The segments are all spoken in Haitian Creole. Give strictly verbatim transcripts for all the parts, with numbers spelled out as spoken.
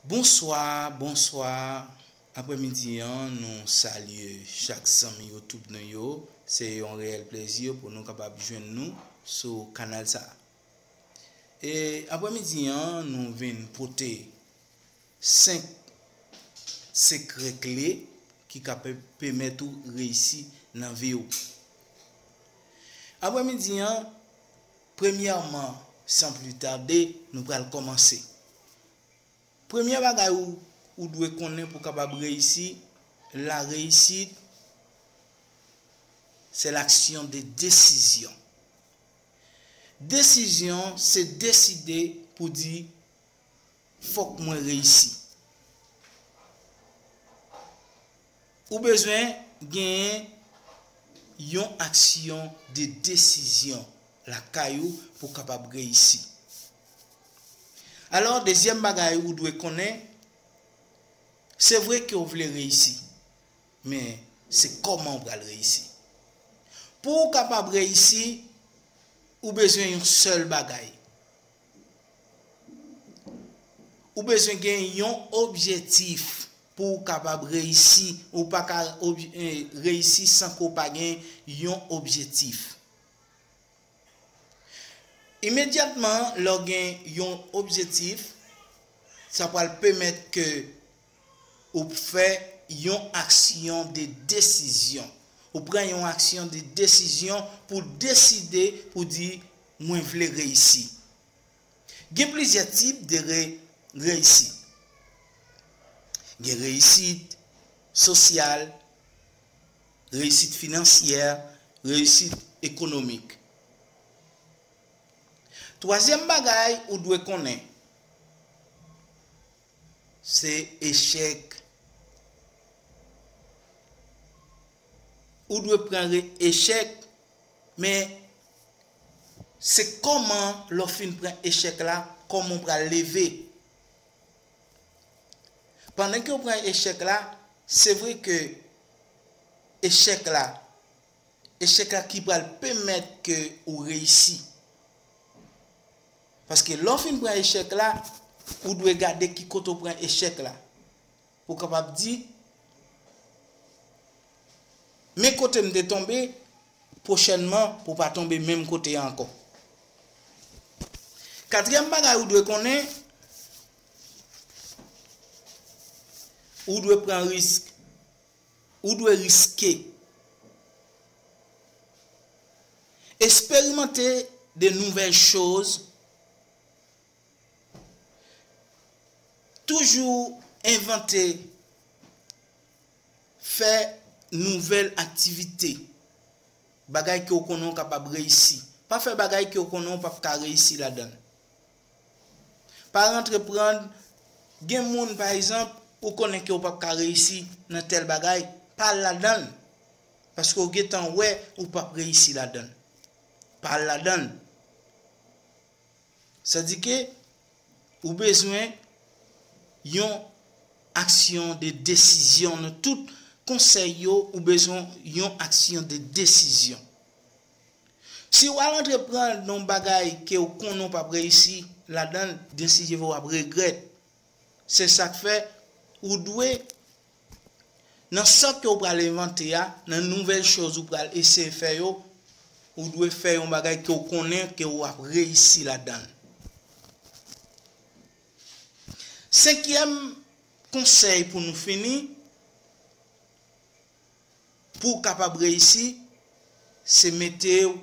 Bonswa, bonswa. Aprèmidi an, nou salye chak zanmi YouTube nou yo. Se yon reyèl plezi pou nou kapab jwenn nou sou kanal sa a. E aprèmidi an, nou vin pote senk sekrè kle ki ka pe-, pèmèt ou reyisi nan vi w. Aprèmidi an, premyèman, san pli tade, nou pral kòmanse. Premye bagay ou, ou dwe konnen pou w kapab reyisi, la réussite, c'est l'action de décision. Desizyon, se deside pou di, fòk mwen reyisi. Ou bezwen genyen yon aksyon de desizyon lakay ou pou w kapab reyisi. Alò, dezyèm bagay ou dwe konnen, se vre ke w vle reyisi, men se kòman w pral reyisi. Pou w kapab reyisi, ou bezwen yon sèl bagay. Ou bezwen gen yon objektif pou w kapab reyisi. Ou pa ka ob-, eh, reyisi san ke w pa gen yon objektif. Imedyatman, lè w gen yon objektif, sa pral pèmèt ke ou fè yon aksyon de desizyon. Ou pran yon aksyon de desizyon pou deside, pou di, mwen vle reyisi. Gen plizyè tip de re-, reyisi. Gen reyisit sosyal, reyisit finansyè, reyisit ekonomik. Twazyèm bagay ou dwe konnen, se echèk. Ou dwe pran re-, echèk, men se kòman lè w fin pran echèk la, kòman w pral leve. Pandan ke w pran echèk la, se vre ke echèk la, echèk la ki pral pèmèt ke ou reyisi. Paske lè w fin pran echèk la, ou dwe gade ki kote w pran echèk la. Pou w kapab di, men kote m te tonbe, pwochènman, pou w pa tonbe menm kote a ankò. Katriyèm bagay ou dwe konnen, ou dwe pran risk. Ou dwe riske. Expérimenter de nouvelles choses. Toujou envante, fè nouvèl aktivite. Bagay ke w konnen w kapab reyisi. Pa fè bagay ke w konnen w p ap ka reyisi ladan l. Pa rantre pran, gen moun, pa egzanp, ou konnen ke w p ap ka reyisi nan tèl bagay, pa al ladan l. Paske w gentan wè ou p ap reyisi ladan l. Pa al ladan l. Sa di ke ou bezwen yon aksyon de desizyon. Nan tout konsèy yo, ou bezwen yon aksyon de desizyon. Si w al antreprann nan yon bagay ke w konnen w p ap reyisi ladan l, desizyon w ap regrèt. Se sa k fè ou dwe, nan sa ke w pral envante a, nan nouvèl choz ou pral eseye fè yo, ou dwe fè yon bagay ke w konnen ke w ap reyisi ladan l. Senkyèm konsèy pou nou fini, pou w kapab reyisi, se mete w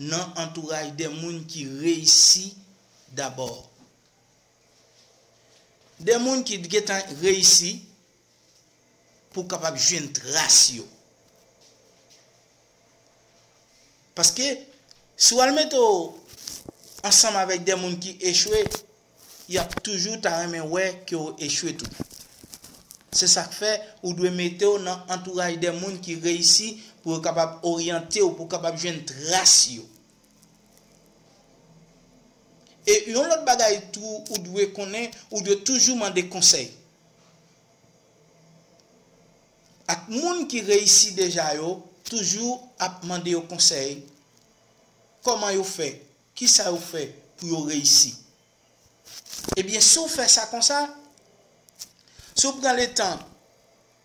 nan antouraj de moun ki reyisi dabò. De moun ki gentan reyisi pou w kapab jwenn tras yo. Paske, si w al mete w ansanm avèk de moun ki echwe, y ap toujou ta renmen wè ke w echwe tou. Se sa k fè ou dwe mete w nan antouraj de moun ki reyisi pou yo kapab oryante w, pou w kapab jwenn tras yo. E yon lòt bagay tou, ou dwe konnen, ou dwe toujou mande konsèy. Ak moun ki reyisi deja yo, toujou ap mande yo konsèy. Kòman yo fè? Kisa yo fè pou yo reyisi? Ebyen, si w fè sa konsa, Si w pran letan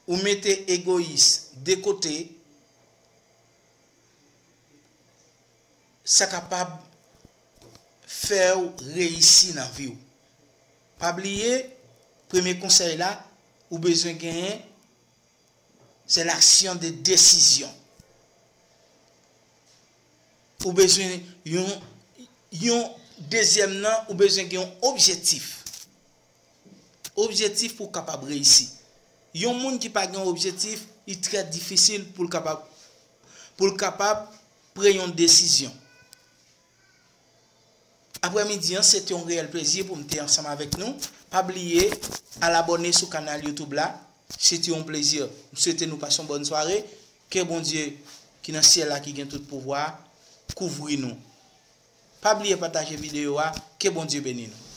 ou mete egoyis de kote, sa kapab fè w reyisi nan vi w. Pa bliye, premye konsèy la, ou bezwen genyen, se l'action de décision. Ou bezwen yon, yon dezyèm nan, ou bezwen gen yon objektif. Objektif pou w kapab reyisi. Yon moun ki pa gen objektif, li trè difisil pou l kapab, pou l kapab pran yon desizyon. Aprèmidi an, se te yon reyèl plezi pou m te ansanm avèk nou. Pa bliye al abòne sou kanal YouTube la. Se te yon plezi. M swete nou pase yon bòn sware. Ke Bondye ki nan syèl la, ki gen tout pouvwa, kouvri nou. Pa bliye pataje videyo a. Ke Bondye beni nou.